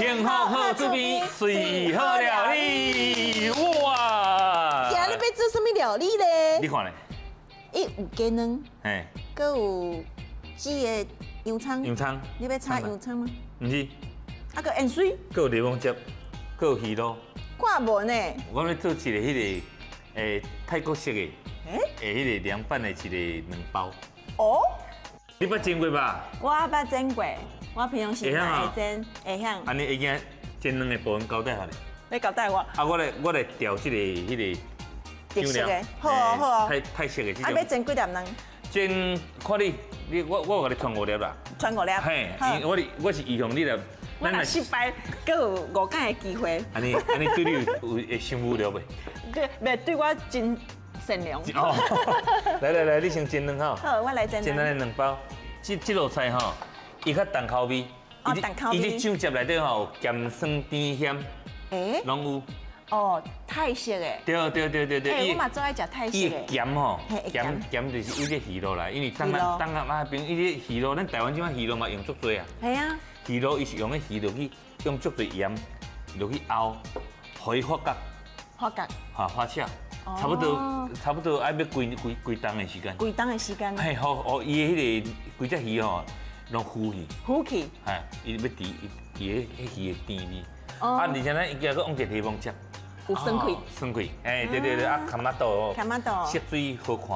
幸福好滋味，水好料理，哇！今日欲做啥物料理咧？你看咧，伊有雞卵，閣有紫的洋蔥。洋蔥。你欲炒洋蔥嗎？毋是。啊，閣芫荽。閣有檸檬汁，閣有魚露。看無呢？我欲做一個彼个泰國式的，彼个涼拌的一個卵包。哦。你捌煎過吧？我捌煎過，我平常時嘛會煎，會曉。按呢已經煎卵的部分交代予你。你交代我。啊，我來調這個彼個特色的，好哦好哦。泰泰式的這種。啊，欲煎幾粒卵？煎看你，你我我共你摄五粒啦。摄五粒。嘿，我我是預防你啦。我若失敗，閣有五擺的機會。按呢按呢對你有會傷無聊袂？對，袂對我真善良。哦，來來來，你先煎卵吼。好，我來煎。煎咱的卵包。這這道菜吼，伊較重口味。哦，重口味。伊這醬汁內底吼，鹹酸甜鹹，攏有。哦，泰式的。對對對對對。欸，我嘛足愛食泰式的。伊鹹吼，鹹鹹就是伊這魚露來，因為東南東南亞邊伊這魚露，咱台灣這擺魚露嘛用足濟啊。係啊。魚露伊是用彼魚露去用足濟鹽落去熬，予伊發覺。發覺。哈，發酵。差不多，差不多愛欲規規規冬的時間。規冬的時間。嘿，予予伊的彼个規隻魚吼，攏腐去。腐去。嘿，伊欲佇伊彼魚的甜味。啊，而且咱伊加閣放一個檸檬汁。有酸氣。酸氣，哎，對對對，啊，茄仔肚，茄仔肚，色水好看。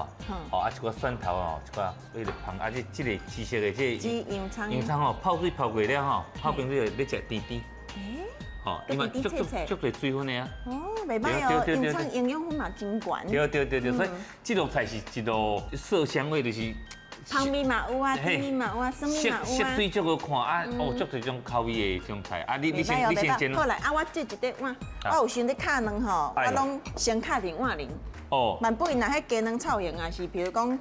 哦，啊，一寡蒜頭哦，一寡彼个芳，啊，這這个紫色的這個。洋蔥。洋蔥吼，泡水泡過了吼，泡冰水欲食甜甜。吼，伊嘛足足足濟水分的啊。哦，袂䆀哦，洋蔥營養分嘛真懸。對對對對，所以這道菜是一道色香味，就是芳味嘛有啊，甜味嘛有啊，酸味嘛有啊。色水足好看啊，哦，足濟種口味的這種菜啊，你你先你先煎。好來，啊，我這一塊碗，我有時咧敲卵吼，我攏先敲佇碗裡。哦。萬不若彼雞卵臭型啊，是比如講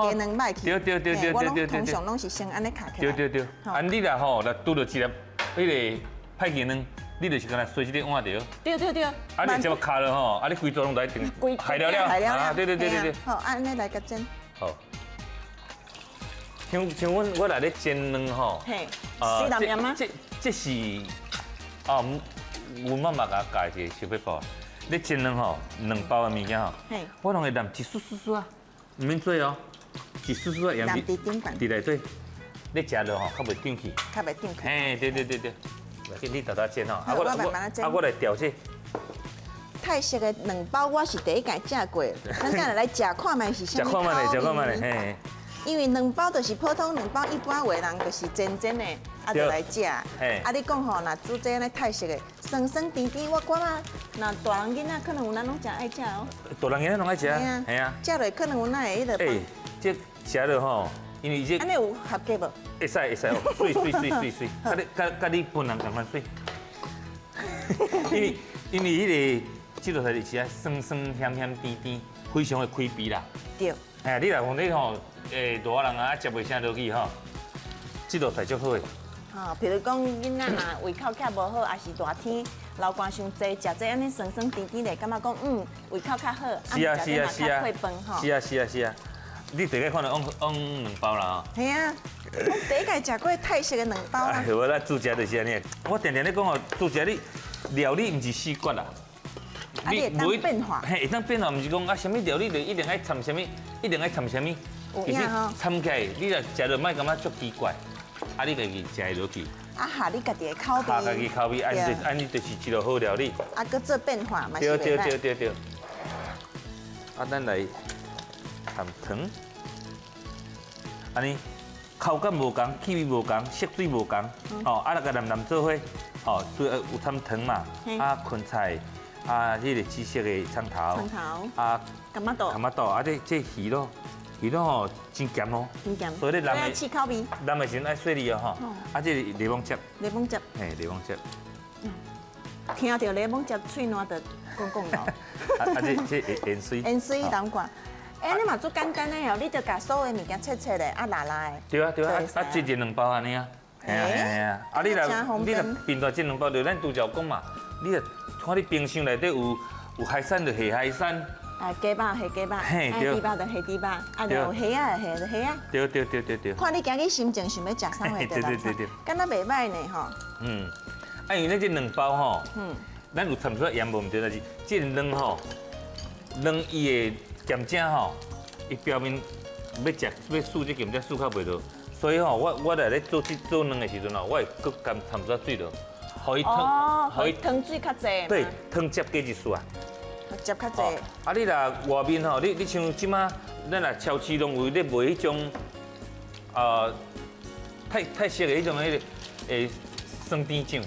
雞卵歹去。對對對對對對。我攏通常攏是先按呢敲起來。對對對。啊，你若吼，若拄著一粒彼个歹雞卵，你就是干焦洗這个碗著。對對對。啊，你直接敲了吼，啊，你規桌攏來定。害了了。害了了。對對對對對。好，按呢來共煎。好。像像阮我來咧煎卵吼。嘿。水淋淋嗎？這這是啊，阮媽媽共我教一个小撇步。咧煎卵吼，卵包的物件吼，我攏會淋一絲絲絲啊，毋免多哦，一絲絲啊鹽佇頂懸。佇內底，你食落吼，較袂頂去。較袂頂去。嘿，對對對對。你沓沓煎吼，啊我慢慢煎。啊我來調這。泰式的卵包我是第一擺食過，咱等下來食看覓是啥物口味。食看覓，食看覓，嘿。因為卵包就是普通卵包，一般話人就是煎煎的，啊就來食。啊你講吼，若煮這按呢泰式的，酸酸甜甜，我感覺若大人囡仔可能有咱攏誠愛食哦。大人囡仔攏愛食啊，係啊。食落可能有咱會彼个。欸，這食落吼，因為這。按呢有合格無？會使會使，媠媠媠媠媠，佮你佮佮你本人仝款媠。因為因為彼个這道菜就是愛酸酸鹹鹹甜甜，非常的開胃啦。對。哎，你若講你吼，熱人啊，食袂啥落去吼，這道菜足好的。吼，比如講囡仔若胃口較無好，抑是熱天流汗傷濟，食這按呢酸酸甜甜的，感覺講胃口較好。是啊是啊是啊。較退飯吼。是啊是啊是啊，你第一看著往往卵包啦吼。係啊，我第一擺食過泰式的卵包啦。無咱煮食就是按呢，我定定咧講哦，煮食你料理毋是死訣啦。啊，你會當變化。嘿，會當變化，毋是講啊，啥物料理就一定愛摻啥物，一定愛摻啥物。有影吼。摻起來，你若食落莫感覺足奇怪，啊，你家己食會落去。啊，合你家己的口味。合家己口味，按呢按呢就是一道好料理。啊，閣做變化嘛是對對對對對。啊，咱來摻糖，按呢口感無仝，氣味無仝，色水無仝，哦，啊，來共淋淋做伙，哦，對，有摻糖嘛，啊，芹菜。啊，這个紫色的蔥頭，蔥頭，啊，柑仔肚，柑仔肚，啊，這這魚露，魚露吼真鹹哦，真鹹，所以你淋的試口味，淋的時陣愛細膩哦吼，啊，這個檸檬汁，檸檬汁，嘿，檸檬汁，聽著檸檬汁，喙瀾就講講咯。啊，這這芫荽，芫荽南瓜，欸，你嘛足簡單的哦，你就共所有物件切切的，啊，辣辣的。對啊對啊，啊，這一兩包按呢啊，嘿啊嘿啊，啊，你若你若平常這兩包，就咱拄才有講嘛，你若看你冰箱內底有有海產就下海產，啊，雞肉下雞肉，嘿對啊，豬肉就下豬肉，啊，就有蝦仔就下蝦仔。對對對對對。看你今日心情想欲食啥貨，對對對對。敢若袂䆀呢吼。嗯，啊，因為咱這兩包吼，咱有摻出鹽無毋對，但是這個卵吼，卵伊的鹹汁吼，伊表面欲食欲欶這鹹汁欶較袂落，所以吼，我來咧做這做卵的時陣吼，我會閣加摻撮水落，予伊湯，予伊湯水較濟。對，湯汁加一絲啊。汁較濟。啊，你若外面吼，你像這馬，咱若超市攏有咧賣彼種，泰式的彼種彼個酸甜醬。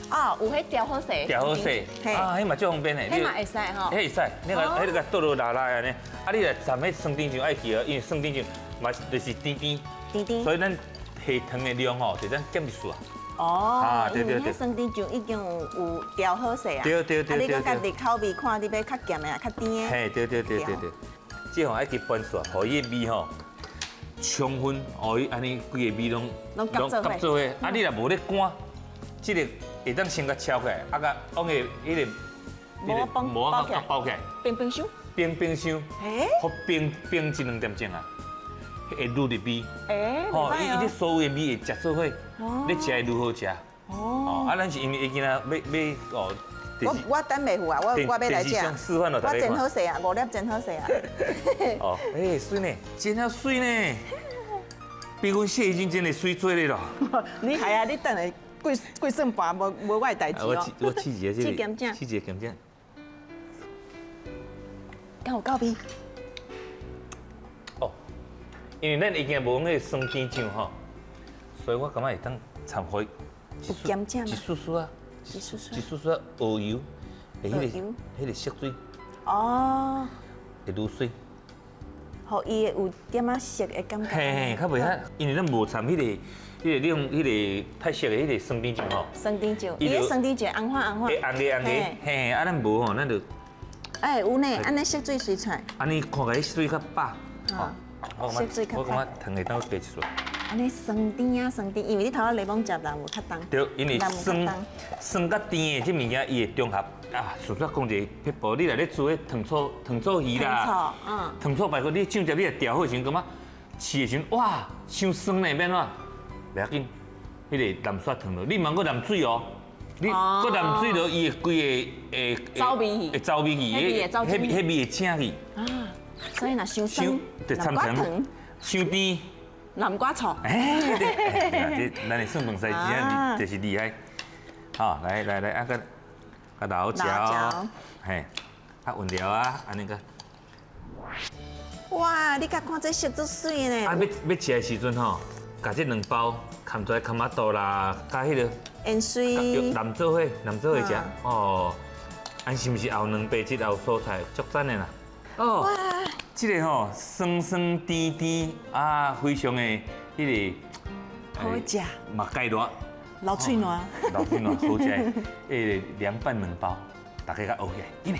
哦，有彼調好勢。調好勢，啊，彼嘛足方便的。彼嘛會使吼。彼會使，你共彼個倒落拉拉按呢，啊，你若摻彼酸甜醬愛去哦，因為酸甜醬嘛就是甜甜。甜甜。所以咱下糖的量吼，就咱減一絲啊。哦，對對對，酸甜醬已經有調好勢啊。對對對對。啊，你閣家己口味看，你欲較鹹的啊，較甜的。嘿，對對對對對。這吼愛去拌煞，予伊的味吼充分，予伊按呢規个味攏攏夾做伙。啊，你若無咧乾，這个會當先共抄起來，啊，共往個彼个膜仔包起來，冰冰箱。冰冰箱。欸？予冰冰一兩點鐘啊。會愈入味，吼，伊伊所有的味會食做伙，你食會愈好食。哦，啊，咱是因為伊今仔欲欲哦，我等袂赴啊，我欲來食。我煎好勢啊，五粒煎好勢啊。哦，欸，媠呢，真啊媠呢，比阮謝已經真的媠做咧咯。你係啊，你等下過過算盤，無無我的代誌哦。我試一下這個，試鹹醬，試一下鹹醬。敢有夠味？因為咱已經無彼个酸甜醬吼，所以我感覺會當摻予有鹹醬一絲絲啊，一絲絲，一絲絲蠔油，彼个彼个色水，哦，會愈媠，予伊會有點仔色的感覺。嘿嘿，較袂遐，因為咱無摻彼个、彼个你用彼个泰式的彼个酸甜醬吼。酸甜醬，伊个酸甜醬紅花紅花。會紅个紅个，嘿，啊咱無吼，咱就。哎，有呢，按呢色水媠出來。按呢看起來水較飽。色水較我感覺糖會當加一絲。按呢酸甜啊酸甜，因為你頭仔檸檬汁人有較重。對，因為酸酸佮甜的這物件，伊會中和啊。順煞講一个撇步，你若咧煮彼糖醋糖醋魚啦，糖醋排骨，你醬汁你若調好時陣，感覺試的時陣，哇，傷酸呢，欲按怎？袂要緊，彼个淋煞糖落，你毋通閣淋水哦。你閣淋水落，伊會規个會走味去，會走味去，彼味彼味會正去。啊。所以若傷酸，南瓜糖，傷甜，南瓜醋。哎，這咱的算盤師真正就是厲害。好，來來來，啊閣閣老椒，嘿，啊勻了啊，按呢閣。哇，你佮看這色足媠呢。啊，欲欲食的時陣吼，共這兩包崁出來崁仔肚啦，佮彼个芫荽，淋做伙，淋做伙食。哦，按是毋是後卵白質後蔬菜，足讚的啦。哦，這个吼酸酸甜甜啊，非常的彼个好食，嘛解熱，流喙瀾，流喙瀾好食的，彼个涼拌卵包，大家共學起來，緊來。